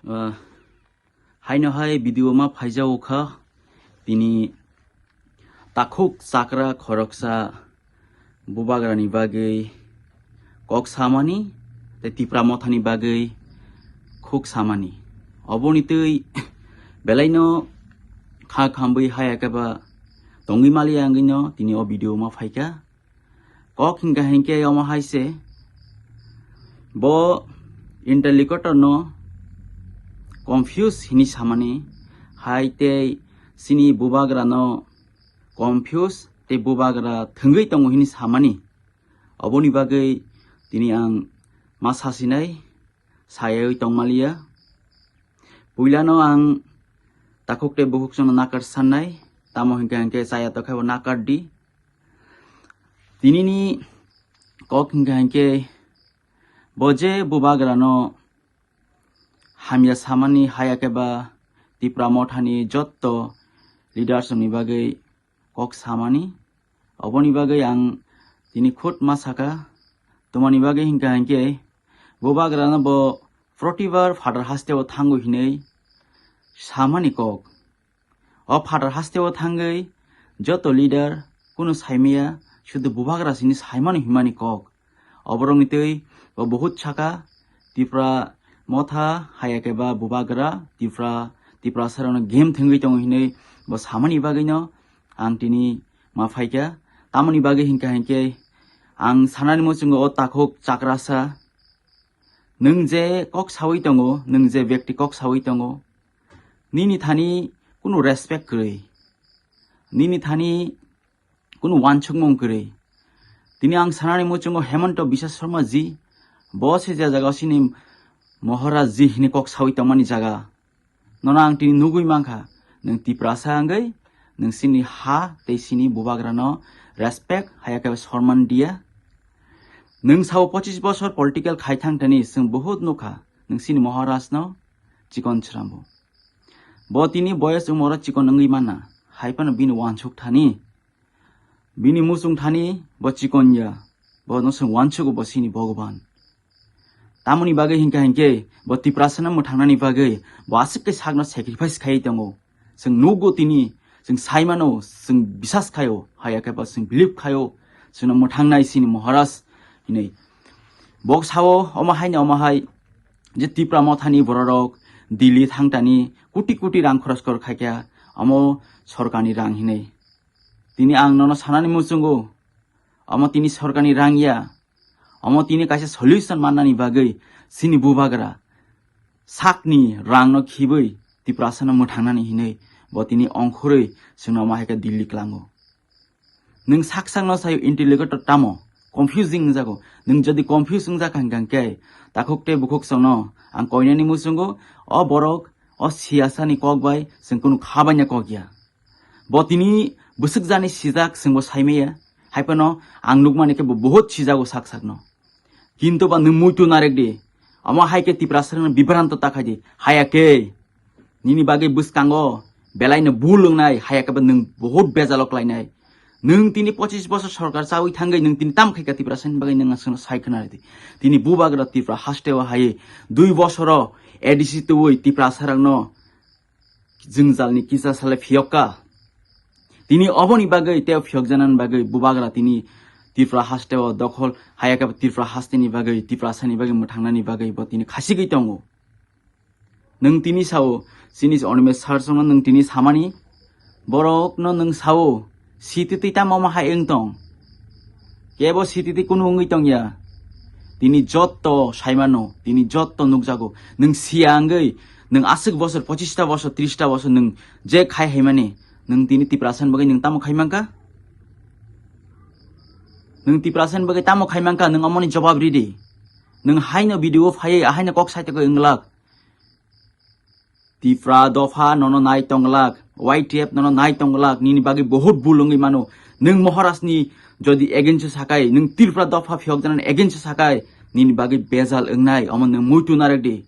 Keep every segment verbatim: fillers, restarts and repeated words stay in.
Ah, haino hai video ma phaijago kha, tini takhuk chakra khoroksa bubagrani bagwi kok samani, tei Tipra mothani bagwi khuk samani. Oboni twi belaino kha khambwi haya keba tongwi maliya wngwino tini o video ma phaikha. Kok hingka hinkhe omo hai se, bo interlocutor no confuse hini samani, hai tei chini bubagra no confuse tei bubagra thwngwi tongo hini samani. Oboni bagwi tini ang ma sasinai, sayoi tongmaliya. Puilano ang takhuk tei bukhuk chwngno nakar sannai, tamo hinkhe hinkhe chaya tokhe bo nakar di. Tinini kok hingka hinkhe bo je bubagrano hamya samani haya keba Tipra mothani jotto leaders ni bagwi kok samani. Oboni bagwi ang tini khut ma saka, tomoni bagwi hingka hinkhe bubagrano bo protibar phatar hasteo thango hinwi samani kok. O phatar hasteo thangwi joto leader kunu saimaya, sudu bubagra sini saimano himani kok. Oborokni twi bo buhut saka, Tipra motha haya keba bubagra, Tipra, Tiprasarokno game thwngwi tongo hinwi bo samani bagwino ang tini ma phaikha. Tamoni bagwi hinkha hinkhe ang sanani muchungo o takhuk chakrasa, nwng je kok sawi tongo, nwng je bekti kok sawi tongo, nini thani kunu respect kwrwi, nini thani kunu wansukmung kwrwi. Tini ang sanani muchungo Hemanta Biswa Sarma ji, bo se je jaga sini Maharaj ji hini kok sawi tongmani jaga. Nono ang tini nugwi mankha, nwng Tiprasa wngwi, nwng sini ha tei sini bubagrano respect haya khe sorman diya. Nwng sao pochis bosor political khai thang thani, chwng buhut nukha, nwng sini Maharaj no chikon chwrambo. Bo tini boyes umoro chikon wngwi mana, hai phano bini wansuk thani. Bini muchung thani bo chikon ya, bo no chwng wansugo bo sini Bhagwan. Tamoni bagwi hinkha hinkhe bo Tiprasano mwthangnani bagwi bo aswk khe sakno sacrifice khaiwi tongo. Chwng nugo tini, chwng saimano, chwng bisas khaio, haya khe bo chwng believe khaio, chwngno mwthangnai sini Maharaj hinwi. Bo sao omo haino omo hai je Tipra mothani bororok Delhi thangtani koti koti rang khoros kor khaikha, omo sorkarni rang hinwi. Tini ang nono sanani muchungo, omo tini sorkarni rang ya, omo tini kaisa solution mannani bagwi chini bubagra sakni rangno khibwi Tiprasano mwthangnani hinwi bo tini ongkhorwi chwngno omo hai khe Delhi klango. Nwng sak sakno sayo interlocutor tamo confusing wngjago. Nwng jodi confuse wngjak hwnkha hwnkhe takhuk tei bukhuk chwngno ang koinani muchungo o borok o siyasani kok bai chwng kunu khabaina kok ya. Bo tini bwswk jani sijak chwngbo saimaya. Hai phano ang nukmani khe bo buhut sijago sak sakno. Kintu ba nwng muitu narek di. Omo hai khe Tiprasarokno bibranto ta khai di. Haya khe nini bagwi bwskango belaino bul wngnai, haya khe ba nwng buhut bejalo klainai. Nwng tini pochis bosor sorkar chawi thangwi nwng tini tam khaikha Tiprasani bagwi nwng aswkno sai khna ridi. Tini bubagra Tipra hasteo hai dui bosoro A D C tubui Tiprasarokno jwngjalni kisa sale phiyokka. Tini oboni bagwi tei phiyokjanani bagwi bubagra tini Tipra hasteo dokhol haya khe Tipra hasteni bagwi, Tiprasani bagwi mwthangnani bagwi bo tini khasigwi tongo. Nwng tini sao, chini Animesh sir songno nwng tini samani, borokno nwng sao, sititwi tamo ma hai wng tong? Kebo sititwi kunu wngwi tong ya. Tini jotto saimano, tini jotto nukjago. Nwng siya wngwi, nwng aswk bosor, pochista bosor, trista bosor nwng je khai haimani, nwng tini Tiprasani bagwi nwng tamo khai mankha? Nwng Tiprasani bagwi tamo khai mankha, nwng omoni jobab ridi. Nwng haino video phaiwi, ahaino kok saitokgwi wnglak. Tipra dopha nono nai tonglak, Y T F nono nai tonglak, nini bagwi bohut bul wngwi mano. Nwng Maharajni jodi against o sakai, nwng Tripura dopha phiyokjaknani against o sakai, nini bagwi bejal wngnai, omo nwng muitu narwk di.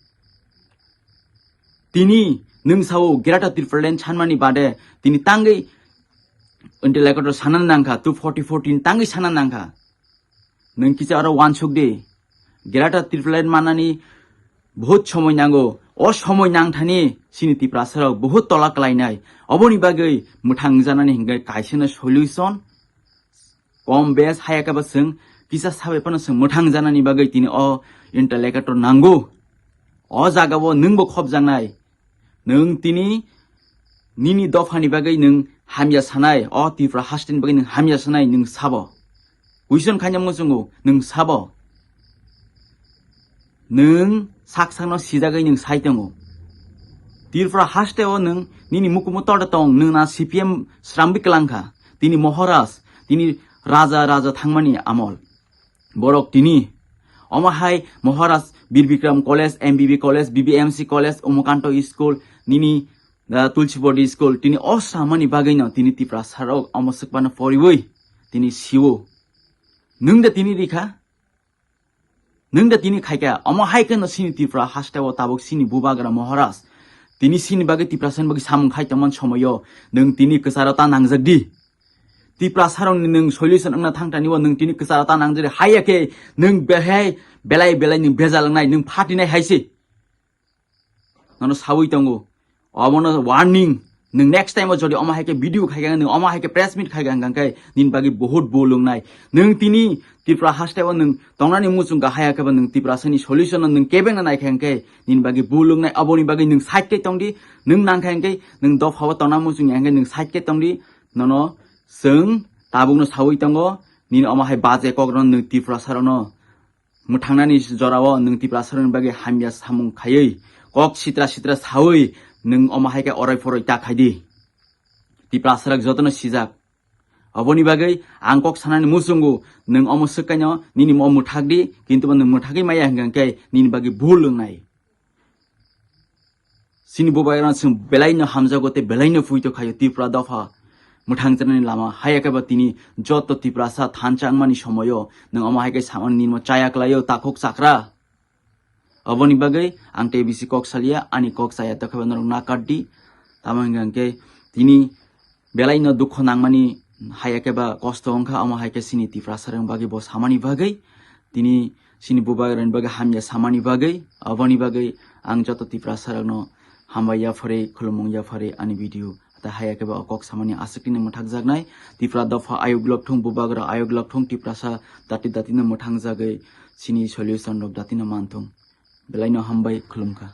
Tini nwng sao Greater Tipraland sanmani bade, tini tangwi interlocutor sana nangkha, two forty four tini tangwi sana nangkha. Nwng kisa aro wansuk di. Greater Tipraland manani bohut somoi nango. O somoi nangthani chini Tiprasa rok buhut tola kwlainai. Oboni bagwi mwthang janani hingke kaisano solution. Kom bes haya khe bo chwng kisa sabai phano chwng mwthang janani bagwi tini o interlocutor nango. O jaga o nwng bo khopjaknai. Nwng tini nini dophani bagwi nwng hamya sanai, o Tripura hasteni bagwi nwng hamya sanai, nwng sabo. Question khaina muchungo, nwng sabo. Nwng sak sakno sijagwi nwng sai tongo. Tripura hasteo nwng nini mukumu torde tong, nwng na C P M srambi kwlangkha. Tini Maharaj, tini raja, raja thangmani amol. Borok tini omo hai Maharaj Bir Bikram College, M B B College, B B M C College, Umakanto School, nini, ah, Tulsibodi School, tini o samani bagwino tini Tiprasa rok omo swkmano poriwi tini siwo. Nwng de tini rikha, nwng de tini khaikha, omo hai kheno chini Tripura hasteo tabuk chini Bubagra Maharaj. Tini chini bagwi Tiprasani bagwi samung khai tongmani somoyo nwng tini kwcharo ta nangjak di. Tiprasarokni nwng solution wngna thangtani o nwng tini kwcharo ta nangjak di. Haiya khe nwng behai belai belai nwng bejal wngnai, nwng phatinai hai se. Nono sawi tongo. Omono warning. Nwng next time o jodi omo hai khe video khai kha, nwng omo hai khe press meet khai kha hwnkhe nini bagwi buhut bul wngnai. Nwng tini Tripura hasteo nwng tongnani muchung kahaya khe ba nwng Tiprasani solution no nwng kebengna nai kha hwnkhe nini bagwi bul wngnai. Oboni bagwi nwng side khe tongdi, nwng nang kha hwnkhe nwng dophao tongna muchung ya hwnkhe nwng side khe tongdi. Nono chwng tabukno sawi tongo, nini omo hai baje kok rwno nwng Tiprasarokno mwthangnani jorao nwng Tiprasarokni bagwi hamya samung khaiwi, kok sitra sitra sawi nwng omo hai khe oroi phoroi ta khaidi. Tiprasarok jotono sijak. Oboni bagwi ang kok sanani muchungo, nwng omo swkaino nini mo mwthakdi, kintu bo nwng mwthagwi maya hwnkhe nini bagwi bul wngnai. Chini Bubagrano chwng belaino hamjago tei belaino puito khaio Tripura dopha mwthangjaknani lama. Haiya khe ba tini joto Tiprasa thansa wngmani somoyo nwng omo hai khe samani nini mo chaya kwlaio, takhuk chakra. Oboni bagwi ang tei bisi kok salia, ani kok chaya tokhe ba norok nakardi. Tamo hwnkha hwnkhe tini belaino dukho nangmani haiya khe ba kosto wngkha, omo hai khe chini Tiprasarokni bagwi bo samani bagwi, tini chini Bubagrani bagwi hamya samani bagwi, oboni bagwi ang joto Tiprasarokno hambai yapharwi, khulumung yapharwi ani video. Tei haiya khe ba o kok samani aswk tini mwthakjaknai. Tripura dopha ayuk lok thung, Bubagra ayuk lok thung, Tiprasa dati dati no mwthangjagwi chini solution rok dati no man thung. Belaino hambai, khulumkha.